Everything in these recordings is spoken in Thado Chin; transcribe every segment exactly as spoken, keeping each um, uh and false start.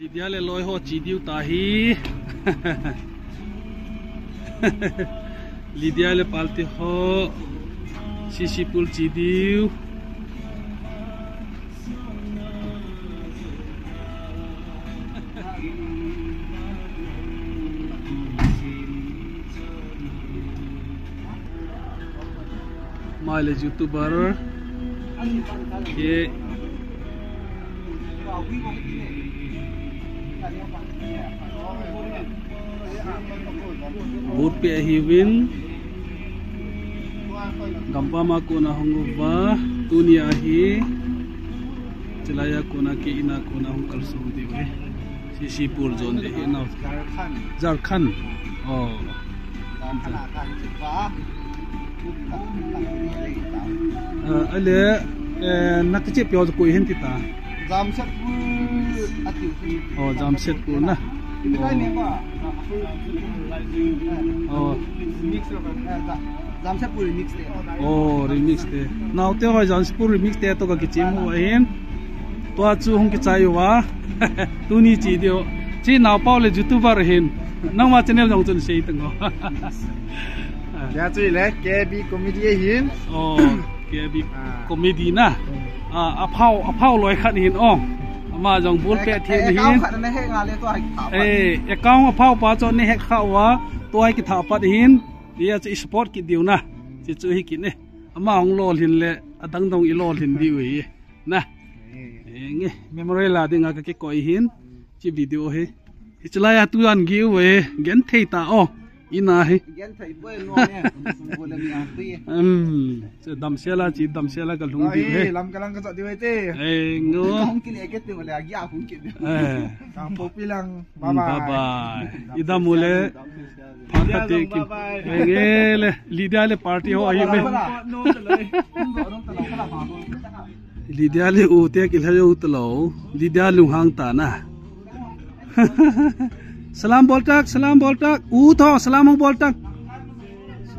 Lydia le loi ho che diu tahi. Lydia le party ho. C C pool che diu. Mai le YouTuber. Ke. Vote pe ahiuvin. Gampam a kona hung uva. Tuni ahi. Chulai a kona ke in a kona hung kalsong diu ahi. C C pool jon ding ahi nau. Jharkhand. Jharkhand. Oh. Ah, ale, eh, na kiche peh u koi hin ti ta. Jamshedpur atiu. Oh, Jamshedpur na. Oh. Jamshedpur remix te. Oh, remix te. Naote ho Jamshedpur remix te toh ka kiche mu ahin. Tua chu hung kichai uva. Tuni che diu. Chi naopa le YouTuber hin. Nangma channel jong chun sei tang o. Ya chu le K B comedy hin. Oh, K B comedy na. Ah, aphao, aphao loi khat hin o. Ama jong ball pet hin hin. Eh, account aphao pa chu nei hack kha uva. Tua kitha pat hin. Tia chu i support kit diu na. Chi chu hi kit ne. Ama hung lolhin le adang dong i lolhin diu hi. Na. Eh, nge, memory la dinga ka kikoi hin. Chi video hi. Hiche lai a tu an gi u e. Genthei ta o. Ina hi. Genthei poi no ne. Sum bo le mi a pui. Um, che damsel a chi damsel a ka lhung diu hi. Lam ka lang ka chot diu e te. Eh, ngo. Ka hung kile ke te le a gi a hung kile. Eh. Ka po pi lang. Bye bye. Bye bye. Idam u le. Phat khat te kim. Bye bye. Nge le. Lydia le party ho ahi me. Lydia le u te kilhai u talou. Lydia lunghang ta na. Salam bol tak, salam bol tak. U tho, salam hung bol tak.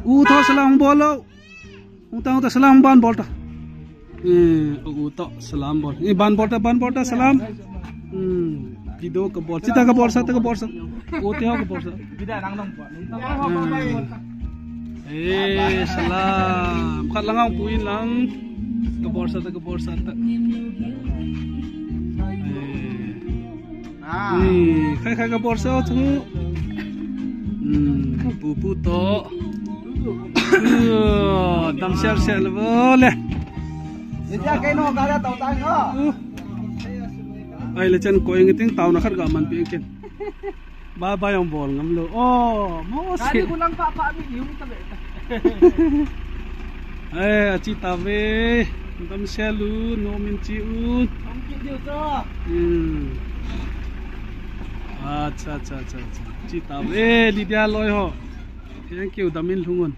U tho, salam hung bol lou. Hung ta, hung ta, salam ban bol ta. Eh, u tho, salam bol. Eh, ban bol ta, ban bol ta, salam. Hmm. Video ka bol. Chita ka bol sa, ta ka bol sa. U te ho ka bol sa. Hmm. Eh, salam. Khat lang ang puin lang. Ka bol sa ta, ka bol sa ta. Eh. Ah. Hmm, khai khai ka bol sa chu. Hmm, pu pu to. Uh, dam sel sel bo le. Ija kai no ka la tau tai no. Uh. Ai le chen ko ing ting tau na khat ga man pi ken. Bye bye ang bol ngam lou. Oh, mo se. Kani ku lang pa pa mi yung ta le. Eh, achi ta ve. Dam sel u, no min chi u. Ang ki diu to. Hmm. Acha, acha, acha, acha. Chi ta ve, Lydia loi ho. Thank you, dam in lhung un.